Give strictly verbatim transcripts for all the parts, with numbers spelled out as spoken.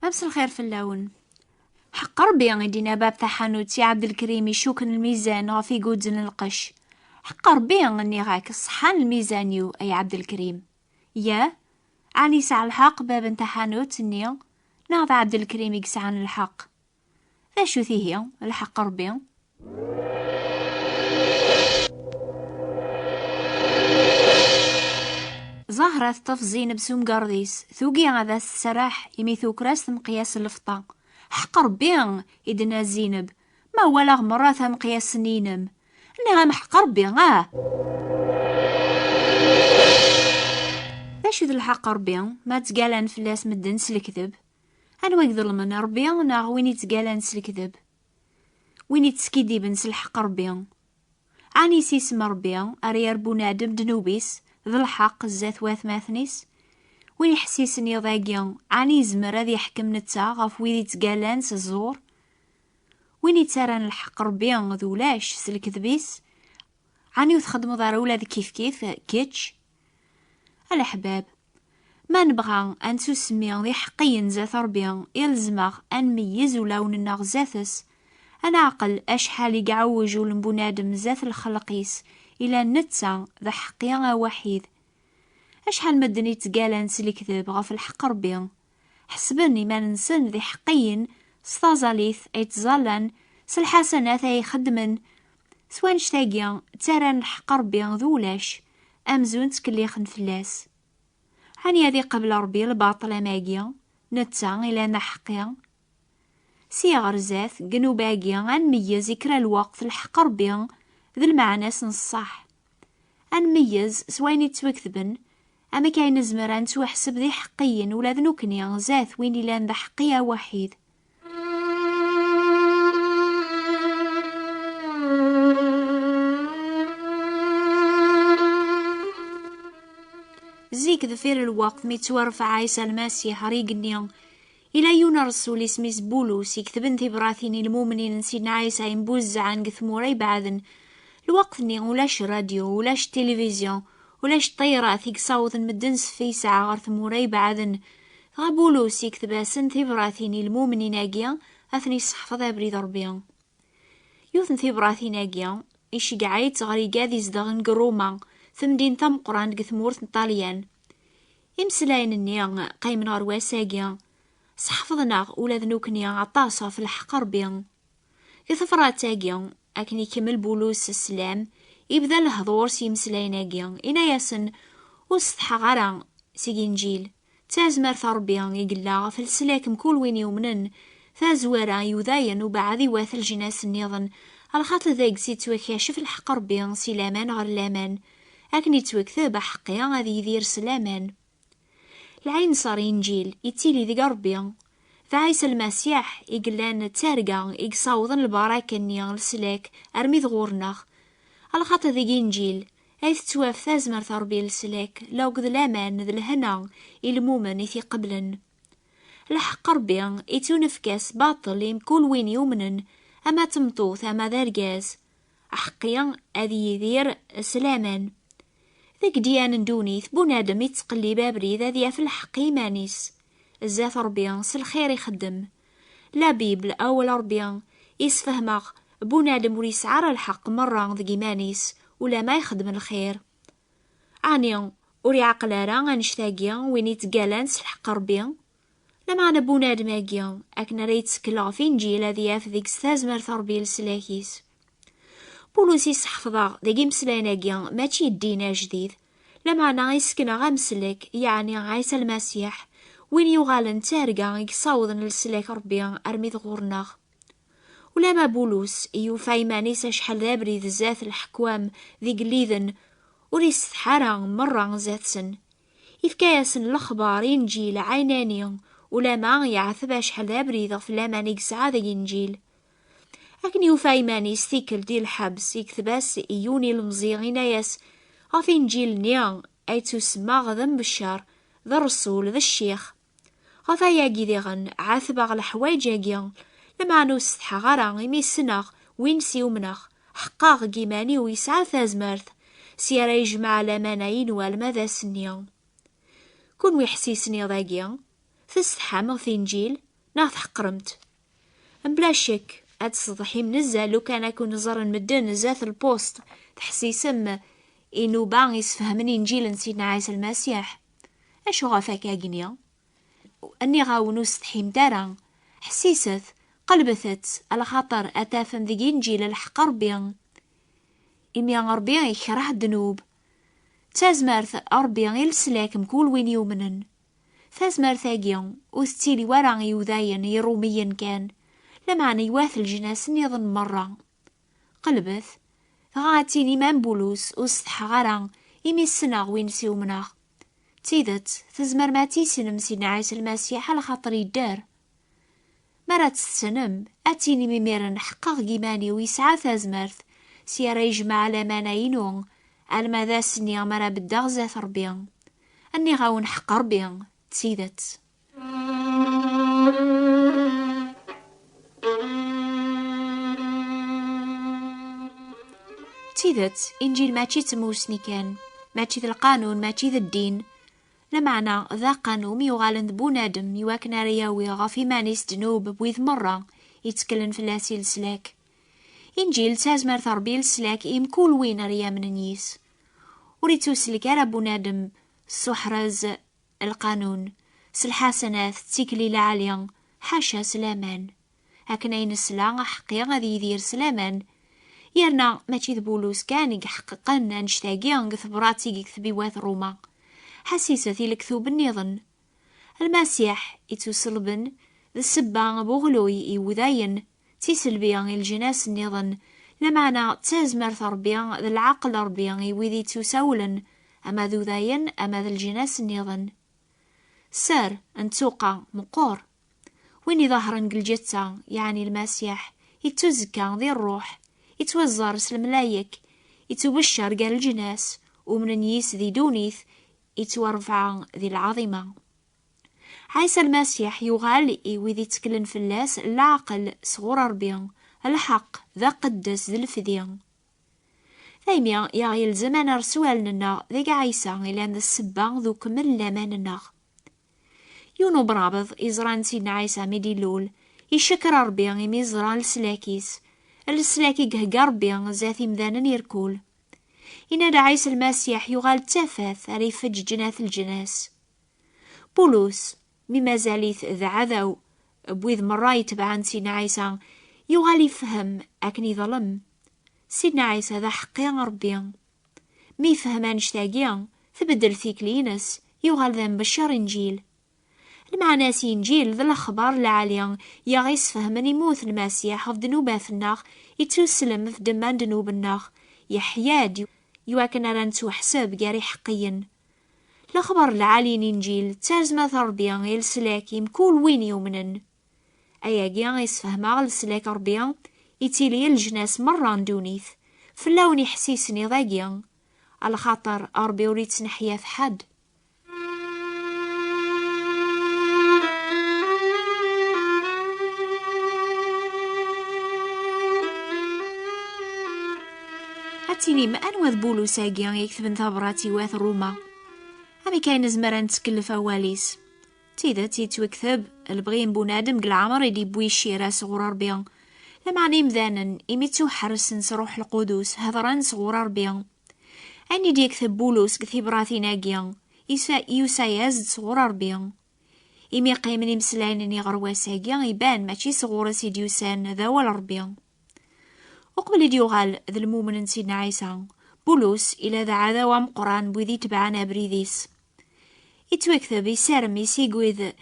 Mselxir fell-awen. Ḥeqq Ṛebbi, i d-yenna bab taḥanut i Ɛebdelkrim icukken lmizan ɣef iguǧǧen n lqecc. Ḥeqq Ṛebbi, nniɣ-ak, ṣṣeḥḥan lmizan-iw, ay Ɛebdelkrim. Ya, ɛni yesɛa lḥeqq bab n taḥanut-nni, neɣ d Ɛebdelkrim i yesɛan lḥeqq? D acu-t ihi lḥeqq Ṛebbi? Zahra teṭṭef Zineb s umgerḍ-is, tugi ad as-tserreḥ imi tuker-as temqyas n lfeṭṭa. Ḥeqq Ṛebbi, i d-tenna Zineb, ma walaɣ merra tamqyas-nni-inem. Nniɣ-am ḥeqq Ṛebbi, ah! D acu d lḥeqq Ṛebbi, ma ttgalan fell-as medden s lekdeb? Anwa i iḍelmen, Ṛebbi neɣ win i ttgalan s lekdeb? Win i teskiddiben s lḥeqq Ṛebbi? Ɛni s isem Ṛebbi ara yerr bunadem ddnub-is d lḥeqq zdat watmaten-is? Win iḥessisen iḍ-agi, ɛni yezmer ad yeḥkem netta ɣef wid ittgalan s ẓẓur? Win ittarran lḥeqq Ṛebbi d ulac s lekdeb-is, ɛni ur txeddmeḍ ara ula d kifkif, kečč? A leḥbab, ma nebɣa ad nettusemmi d iḥeqqiyen zdat Ṛebbi, ilzem-aɣ ad nmeyyez ulawen-nneɣ zdat-s, ad neɛqel acḥal i iɛewwej ul n bunadem zdat lxelq-is, ila netta d aḥeqqi awaḥid. Acḥal medden i ttgalan s lekdeb ɣef lḥeqq Ṛebbi, ḥesben iman-nsen d iḥeqqiyen s taẓallit ay ttẓallan, s lḥasanat ay xeddmen, s wannect-agi ttarran lḥeqq Ṛebbi d ulac, amzun ttkellixen fell-as. Ɛni ad iqabel Ṛebbi lbaṭel am agi, netta ilan aḥeqqi? Sya ɣer zdat, deg nnuba-agi, ad nmeyyez i kra lweqt lḥeqq Ṛebbi d lmeɛna-s n ṣṣeḥ. Ad nmeyyez s wayen yettwaketben, amek ay nezmer ad nettwaḥseb d iḥeqqiyen ula d nekkni zdat win ilan d aḥeqqi awaḥid. Zik, deffir lweqt mi ttwarfeɛ Ɛisa Lmasiḥ ɣer igenni, ila yiwen n ṛṛsul isem-is Bulus, iketben tibratin i lmumnin n Sidna Ɛisa imbuzzɛen deg tmura ibeɛden. Lweqt-nni ulac rradyu, ulac tilivizyu, ulac ṭṭayrat i yessawḍen medden s tifesnax ɣer tmura ibeɛden. Dɣa Bulus ikteb-asen tibratin i lmumnin-agi, ad ten-isseḥfeḍ abrid Ṛebbi. Yiwet n tibratin-agi, iceggeɛ-itt ɣer igad izedɣen deg Ruma, tamdint tameqqrant deg tmurt n Ṭṭalyan. Imeslayen-nni qqimen ɣer wass-agi, sḥefḍen-aɣ ula d nekkni aṭas ɣef lḥeqq Ṛebbi. Deg tefrat-agi, akken ikemmel Bulus sslam, ibda lehdur s yimeslayen-agi, inna-yasen: "Ur setḥaɣ ara seg Inǧil. D tazmert n Ṛebbi i yella ɣef leslak mkul win yumnen, tazwara i Yudayen ubeɛd i wat leǧnas nniḍen, lxaṭer deg-s yettwakacef lḥeqq Ṛebbi si laman ɣer laman, akken yettwakteb: Aḥeqqi ad yidir s laman." Lɛinṣer Inǧil yettili deg Ṛebbi. D Ɛisa Lmasiḥ i yellan d targa i yessawḍen lbaraka-nni n leslak armi d ɣur-neɣ. Lxaṭer deg Inǧil ay tettwaf tazmert n Ṛebbi n leslak, lawg d laman d lehna i lmumen i t-iqeblen. Lḥeqq Ṛebbi ittunefk-as baṭel i mkul win yumnen, ama d tmeṭṭut ama d argaz. Aḥeqqi ad yidir s laman. Deg dyan n ddunit, bunadem ittqellib abrid ad yaf lḥeqq i iman-is zdat Ṛebbi s lxir ixeddem. La Bible, awal Ṛebbi, isfehmeɣ bunadem ur yesɛi ara lḥeqq merra deg iman-is, ulama ixeddem lxir. Ɛni ur iɛqel ara annect-agi win ittgalan s lḥeqq Ṛebbi? Lameɛna bunadem-agi, akken ara yettkel ɣef Inǧil, ad yaf deg-s tazmert n Ṛebbi i leslak-is. Bulus isseḥfeḍ-aɣ deg imeslayen-agi mačči ddin ajdid, lameɛna isken-aɣ ameslek, yeɛni Ɛisa Lmasiḥ, win yuɣalen d targa i yessawḍen leslak Ṛebbi armi d ɣur-neɣ. Ulama Bulus yufa iman-is acḥal d abrid zdat leḥkwam d igelliden, ur isetḥa ara merra zdat-sen. Ifka-yasen lexbar, Inǧil ɛaynani, ulama yeɛteb acḥal d abrid ɣef laman i yesɛa deg Inǧil. Akken yufa iman-is tikkelt di lḥebs, ikteb-as i yiwen ilemẓi, inna-yas: "Ɣef Inǧil-nni ay ttusemmaɣ d mbeccer, d ṛṛsul, d ccix. Ɣef wayagi diɣen, ɛetbeɣ leḥwayeǧ-agi, lameɛna ur setḥaɣ ara, imi ssneɣ win s-yumneɣ, ḥeqqeɣ deg iman-iw yesɛa tazmert, s ara yejmeɛ lamana-inu alma d ass-nni." Kunwi ḥessisen iḍ-agi, tessetḥam ɣef Inǧil? neɣ tḥeqrem-t? Mebla ccek, ad tsetḥim nezzeh lukan ad ken-ẓren medden zdat lpust, teḥsisem i nnuba isfehmen Inǧil n Sidna Ɛisa Lmasiḥ. Acu ɣef akka-gni? Nniɣ-awen ur setḥimt ara. Ḥessiset, qelbet-tt, alaxaṭer ad tafem deg Inǧil lḥeqq Ṛebbi. Imi Ṛebbi ikreh ddnub. D tazmert Ṛebbi i leslak mkul win yumnen. Tazmert-agi ur tettili wara i Yudayen, i Iṛumiyen kan, lameɛna i wat leǧnas nniḍen merra. Qelbet, dɣa ad tinim am Bulus, ur setḥaɣ ara, imi ssneɣ win s i umneɣ. D tidet, tzemrem ad tissinem Sidna Ɛisa Lmasiḥ alaxaṭer yedder. Mi ara tt-tessnem, ad tinim imiren ḥeqqeɣ deg iman-iw yesɛa tazmert, si ara yejmeɛ lamana-inu, alma d ass-nni mi ara beddeɣ zdat Ṛebbi. Nniɣ-awen ḥeqq Ṛebbi, d tidet. D tidet, Inǧil mačči d tmusni kan, mačči d lqanun, mačči d ddin, lameɛna d aqanun yuɣalen d bunadem iwakken ara yawi ɣef iman-is ddnub n wid merra itteklen fell-as i leslak. Inǧil d tazmert Ṛebbi i leslak i mkul win ara yamnen yis. Ur ittuslek ara bunadem s uḥraz lqanun, s lḥasanat, d tikli lɛali, ḥaca s laman. Akken ay nesla, aḥeqqi ad yidir s laman. Yerna mačči d Bulus kan i iḥeqqeqen annect-agi deg tebrat i yekteb i wat Ṛuma. Ḥassiset i lektub nniḍen. Lmasiḥ ittuṣelben d ssebba n uɣluy i wudayen, d tiselbi i leǧnas nniḍen, lameɛna d tazmert Ṛebbi d lɛaqel Ṛebbi i wid ittusawlen, ama d udayen ama d leǧnas nniḍen. Sser n ttuqa meqqer. Win iḍehren deg lǧetta, yeɛni Lmasiḥ, ittuzekka di ṛṛuḥ, ittwaẓẓar s lemlayek, ittubeccer gar leǧnas, umnen yis di ddunit, ittwarfeɛ di lɛaḍima. Ɛisa Lmasiḥ yuɣal i wid itteklen fell-as leɛqel sɣur Ṛebbi, lḥeqq, d aqeddes, d lefdi. Daymi i aɣ-yelzem ad nerr s wallen-nneɣ deg Ɛisa, ilan d ssebba d ukemmel n laman-nneɣ. Yiwen ubrabeḍ iẓran Sidna Ɛisa mi d-ilul, icekkeṛ Ṛebbi imi ẓra leslak-is, leslak i ihegga Ṛebbi zdat imdanen irkul. Yenna-d Ɛisa Lmasiḥ yuɣal d tafat ara ifeǧǧen at leǧnas. Bulus, mi mazal-it d aɛdaw n wid merra itebɛen Sidna Ɛisa, yuɣal ifhem akken iḍlem. Sidna Ɛisa d aḥeqqi Ṛebbi. Mi yefhem annect-agi, tbeddel tikli-ines, yuɣal d ambeccer Inǧil. Lmeɛna-s Inǧil d lexbar lɛali i aɣ-isfehmen imut Lmasiḥ ɣef ddnubat-nneɣ, ittuslem ɣef ddemma n ddnub-nneɣ, yeḥya-d iwakken ara nettwaḥseb gar iḥeqqiyen. Lexbar lɛali n Inǧil d tazmert Ṛebbi i leslak i mkul win yumnen. Ayagi i sfehmeɣ leslak Ṛebbi ittili i leǧnas merra n ddunit, fell-awen iḥessisen iḍ-agi, alaxaṭer Ṛebbi ur ittneḥyaf ḥedd. Ad tinim anwa d Bulus-agi i iketben tabrat i wat Ṛuma? Amek ay nezmer ad nettkellef awal-is? D tidet yettwekteb, lebɣi n bunadem deg leɛmer i d-yewwi ccira sɣur Ṛebbi. Lameɛna imdanen, imi ttuḥersen s Ṛṛuḥ Lqudus, hedṛen sɣur Ṛebbi. Ayen i d-yekteb Bulus deg tibratin-agi, yusa-, yusa-yas-d sɣur Ṛebbi. Imi qqimen imeslayen-nni ɣer wass-agi, iban mačči sɣur-s i d-yusan, d awal Ṛebbi. Uqbel i d-yuɣal d lmumen n Sidna Ɛisa, Bulus ila d aɛdaw ameqqran n wid itebɛen abrid-is. Ittwakteb isarem-is i wid d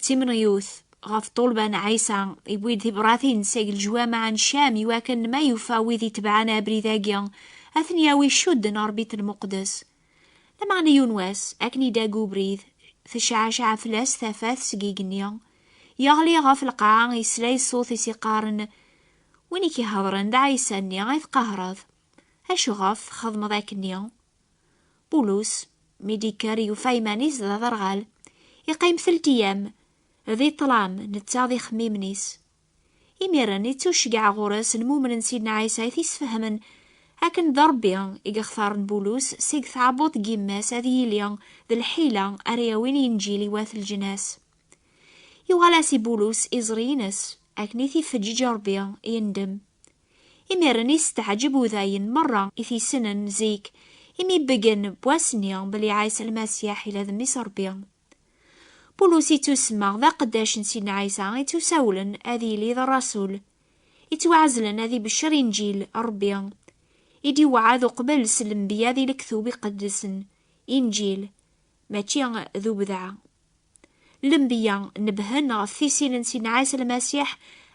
timenɣiwt ɣef ṭṭulba n Ɛisa, iwwi-d tibratin seg leǧwameɛ n Cam iwakken ma yufa wid itebɛen abrid-agi, ad ten-yawi cudden ɣer Bitel Muqdes. Lameɛna yiwen wass, akken idda deg ubrid, tecɛaceɛ fell-as tafat seg igenni. Yeɣli ɣef lqaɛa, yesla i ṣṣut-is iqqaren: "Win i k-ihedṛen d Ɛisa-nni ay tqehreḍ. Acuɣef txedmeḍ akkenni?" Bulus, mi d-ikker, yufa iman-is d aderɣal. Iqqim telt iyam, di ṭṭlam, netta d ixemmimen-is. Imiren, ittuceggeɛ ɣur-s lmumen n Sidna Ɛisa i t-isfehmen akken d Ṛebbi i yextaren Bulus seg tɛebbuḍt n yemma-s ad yili d lḥila ara yawin Inǧil i wat leǧnas. Yuɣal-as i Bulus iẓri-ines, akken i t-ifeǧǧeǧ Ṛebbi, yendem. Imiren isteɛǧeb udayen merra i t-issnen zik, imi beggen n wass-nni belli Ɛisa Lmasiḥ ila d Mmi-s Ṛebbi. Bulus ittusemma d aqeddac n Sidna Ɛisa ittusawlen ad yili d ṛṛasul, ittwaɛezlen ad ibeccer Inǧil n Ṛebbi, i d-iwɛed uqbel s lenbiya di lektub iqedsen, Inǧil, mačči d ubedɛa. Lenbiya nebhen ɣef tisin n Sidna Ɛisa Lmasiḥ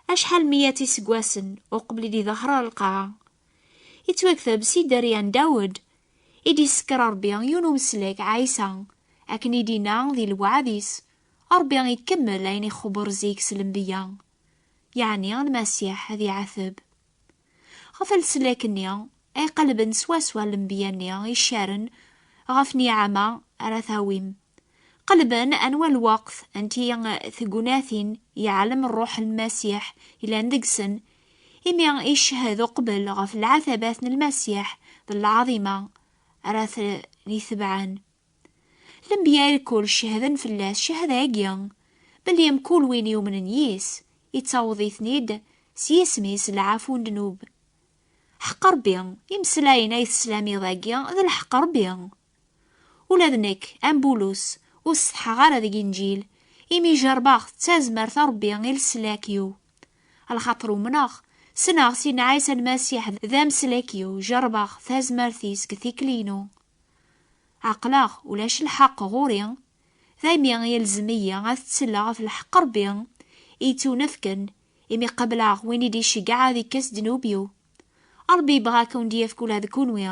acḥal meyya iseggasen uqbel i d-iḍher ɣer lqaɛa. Ittwakteb si dderya n Dawed, i d-isekker Ṛebbi yiwen umeslak Ɛisa, akken i d-inna di lweɛd-is, Ṛebbi ikemmel ayen ixebber zik s lenbiya, yeɛni Lmasiḥ ad iɛateb. Ɣef leslak-nni ay qelben swaswa lenbiya-nni iccaren ɣef nniɛama ara tawim. Qelben anwa lweqt, anti tegnatin yeɛlem Ṛṛuḥ n Lmasiḥ yellan deg-sen, imi icehhed uqbel ɣef lɛatabat n Lmasiḥ d lɛaḍima ara ten-itebɛen. Lenbiya irkul cehden fell-as cehda-agi, belli mkul win yumnen yis, ittaweḍ-iten-id s yisem-is lɛafu n ddnub. Ḥeqq Ṛebbi, imeslayen ay teslam iḍ-agi d lḥeqq Ṛebbi. Ula d nekk, am Bulus, ur setḥaɣ ara deg Inǧil, imi jerbeɣ-t d tazmert n Ṛebbi i leslak-iw. Lxaṭer umneɣ, ssneɣ Sidna Ɛisa Lmasiḥ d ameslak-iw, jerbeɣ tazmert-is deg tikli-inu. Ɛeqleɣ ulac lḥeqq ɣur-i, daymi yelzem-iyi ad ttelleɣ ɣef lḥeqq Ṛebbi i yettunefken, imi qebleɣ win i d-iceggeɛ ad ikkes ddnub-iw. Ṛebbi yebɣa ad ken-d-yefk ula d kunwi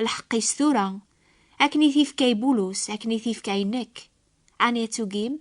lḥeqq-is tura, akken i t-ifka i Bulus, akken i t-ifka i nekk. Ɛni ad tugim?